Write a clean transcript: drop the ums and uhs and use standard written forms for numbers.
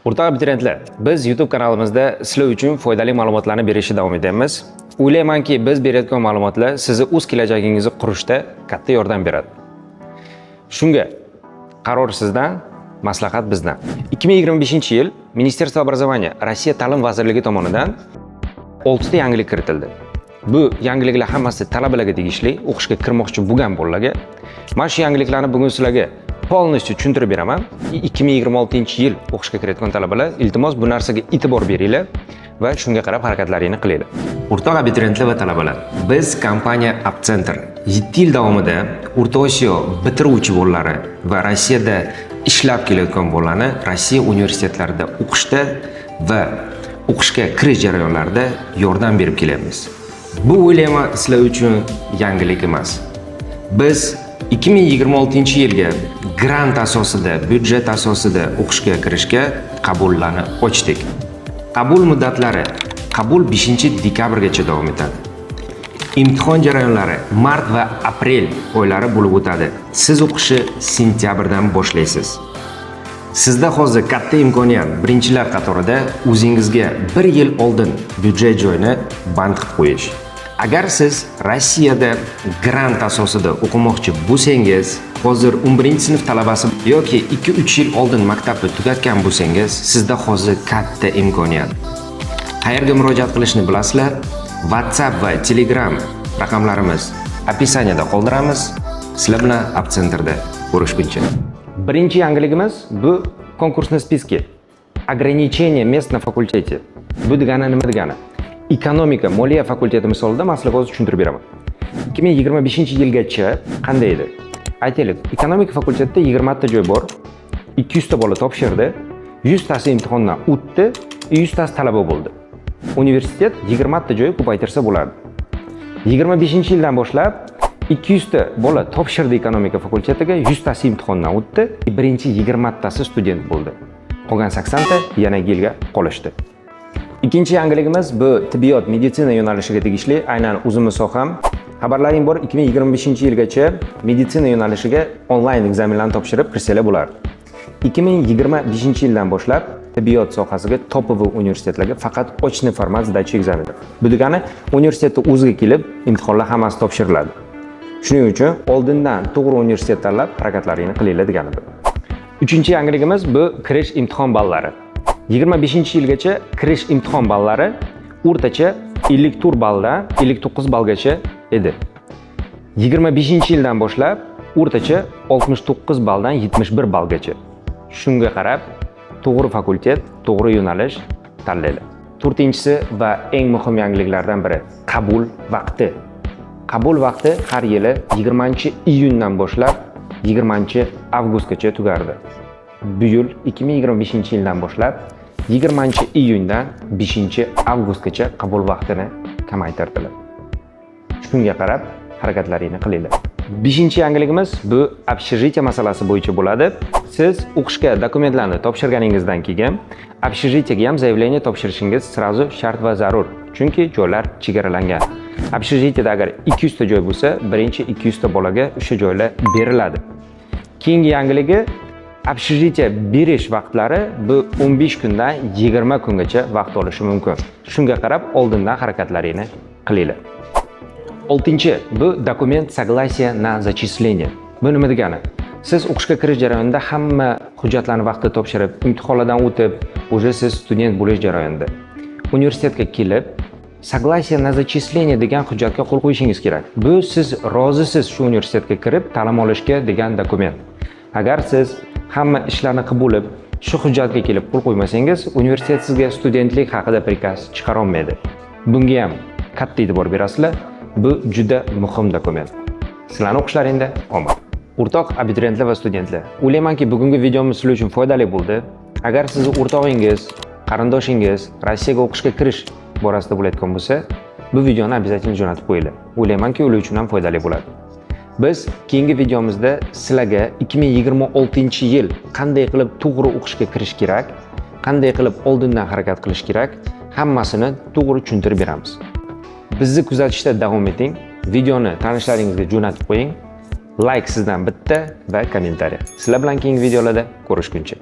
O'rtoq abituriyentlar, biz YouTube kanalimizda sizlar uchun foydali ma'lumotlarni berishni davom etamiz. O'ylaymanki, biz berayotgan ma'lumotlar sizni o'z kelajagingizni qurishda katta yordam beradi. Shunga qaror sizdan, maslahat bizdan. 2025-yil Министерство образования, Rossiya Ta'lim vazirligi tomonidan 6 ta yangilik kiritildi. Bu yangiliklar hammasi talabalarga tegishli, o'qishga kirmoqchi bo'lgan bolalarga. Mana shu yangiliklarni bugun sizlarga полностью tushuntirib beraman. 2026-yil o'qishga kirayotgan talabalar, iltimos, bu narsaga e'tibor beringlar va shunga qarab harakatlaringni qilinglar. O'rtoq abituriyentlar va talabalar, biz kompaniya Appcenter 7 yil davomida O'rta Osiyo bitiruvchi bolalari va Rossiyada ishlab kelayotgan bolalarni Rossiya universitetlarida o'qishda va o'qishga kirish jarayonlarida yordam berib kelyapmiz. Bu, o'ylayman, sizlar uchun yangilik emas. Biz 2026-yilga grant asosida, byudjet asosida o'qishga kirishga qabullarni ochdik. Qabul muddatlari: qabul 5-dekabrgacha davom etadi. Imtihon jarayonlari mart va aprel oylari bo'lib o'tadi. Siz o'qishni sentyabrdan boshlaysiz. Sizda hozir katta imkoniyat: birinchilar qatorida o'zingizga bir yil oldin byudjet joyini band qilib qo'yish. Agar siz Rossiyada grant asosida o'qimoqchi bo'lsangiz, hozir 11-sinf talabasi yoki 2-3 yil oldin maktabni tugatgan bo'lsangiz, sizda hozir katta imkoniyat. Qayerga murojaat qilishni bilasizlar. WhatsApp va Telegram raqamlarimiz описание da qoldiramiz. Sizlar bilan Appcenterda ko'rishguncha. Birinchi yangiligimiz bu конкурсный списки. Ограничение мест на факультете. Bu degani nima degani? Ekonomika, moliya fakulteti misolida man sizlarga hozir tushuntirib beraman. 2025 yilgacha qanday edi? Aytaylik, ekonomika fakultetida 20 ta joy bor. 200 ta bola topshirdi. 100 tasi imtihondan o'tdi, 100 tasi talaba bo'ldi. Universitet 20 ta joy ko'paytirsa bo'lardi. 25 yildan boshlab 200 ta bola topshirdi ekonomika fakultetiga, 100 tasi imtihondan o'tdi. Birinchi 20 tasi student bo'ldi. Qolgan 80 ta yana yilga qolishdi. Ikkinchi yangiligimiz bu tibbiyot, meditsina yo'nalishiga tegishli, aynan o'zimni soham. Xabarlaring bor, 2025 yilgacha meditsina yo'nalishiga onlayn ekzamenlarni topshirib kirsanglar bo'lardi. 2025 yildan boshlab tibbiyot sohasiga топовый universitetlarga faqat очный формат сдачи экзаменов. Bu degani universitetda o'ziga kelib imtihonlar hammasi topshiriladi. Shuning uchun oldindan to'g'ri universitet tanlab harakatlaringni qilinglar degani bu. Uchinchi yangiligimiz bu kirish imtihon ballari. 25 yilgacha kirish imtihon ballari o'rtacha 54 balldan 59 ballgacha edi. 25 yildan boshlab o'rtacha 69 balldan 71 ballgacha. Shunga qarab to'g'ri fakultet, to'g'ri yo'nalish tanlanglar. To'rtinchisi va eng muhim yangiliklardan biri qabul vaqti. Qabul vaqti har yili 20 iyundan boshlab 20 avgustgacha tugardi. Bu yil 2025 yildan boshlab 20 iyundan 5 avgustgacha qabul vaqtini kamaytirdilar. Shunga qarab harakatlaringni qilinglar. Beshinchi yangiligimiz bu общежитие masalasi bo'yicha bo'ladi. Siz o'qishga dokumentlarni topshirganingizdan keyin общежитие ga ham заявление topshirishingiz сразу shart va zarur. Chunki joylar chegaralangan. Общежитие da agar 200 ta joy bo'lsa, birinchi 200 ta bolaga o'sha joylar beriladi. Keyingi yangiligi, общежитие berish vaqtlari bu 15 kundan 20 kungacha vaqt olishi mumkin. Shunga qarab oldindan harakatlaringni qilinglar. Oltinchi, bu документ согласие на зачисление. Bu nima degani? Siz o'qishga kirish jarayonida hamma hujjatlarni vaqtida topshirib, imtihonlardan o'tib, уже siz student bo'lish jarayonida. Universitetga kelib, согласие на зачисление degan hujjatga qo'l qo'yishingiz kerak. Bu siz rozisiz shu universitetga kirib ta'lim olishga degan dokument. Agar siz hamma ishlarni qilib bo'lib, shu hujjatga kelib qo'l qo'ymasangiz, universitet sizga studentlik haqida приказ chiqara olmaydi. Bunga ham katta e'tibor berasizlar. Bu juda muhim dokument. Sizlarni o'qishlaringda omad. O'rtoq abituriyentlar va studentlar, o'ylaymanki, bugungi videomiz sizlar uchun foydali bo'ldi. Agar sizni o'rtog'ingiz, qarindoshingiz Rossiyaga o'qishga kirish borasida bo'layotgan bo'lsa, bu videoni обязательно jo'natib qo'yinglar. O'ylaymanki, ular uchun ham foydali bo'ladi. Biz keyingi videomizda sizlarga 2026-yil qanday qilib to'g'ri o'qishga kirish kerak, qanday qilib oldindan harakat qilish kerak, hammasini to'g'ri tushuntirib beramiz. Bizni kuzatishda davom eting. Videoni tanishlaringizga jo'natib qo'ying. Layk sizdan bitta va kommentariya. Sizlar bilan keyingi videolarda ko'rishguncha.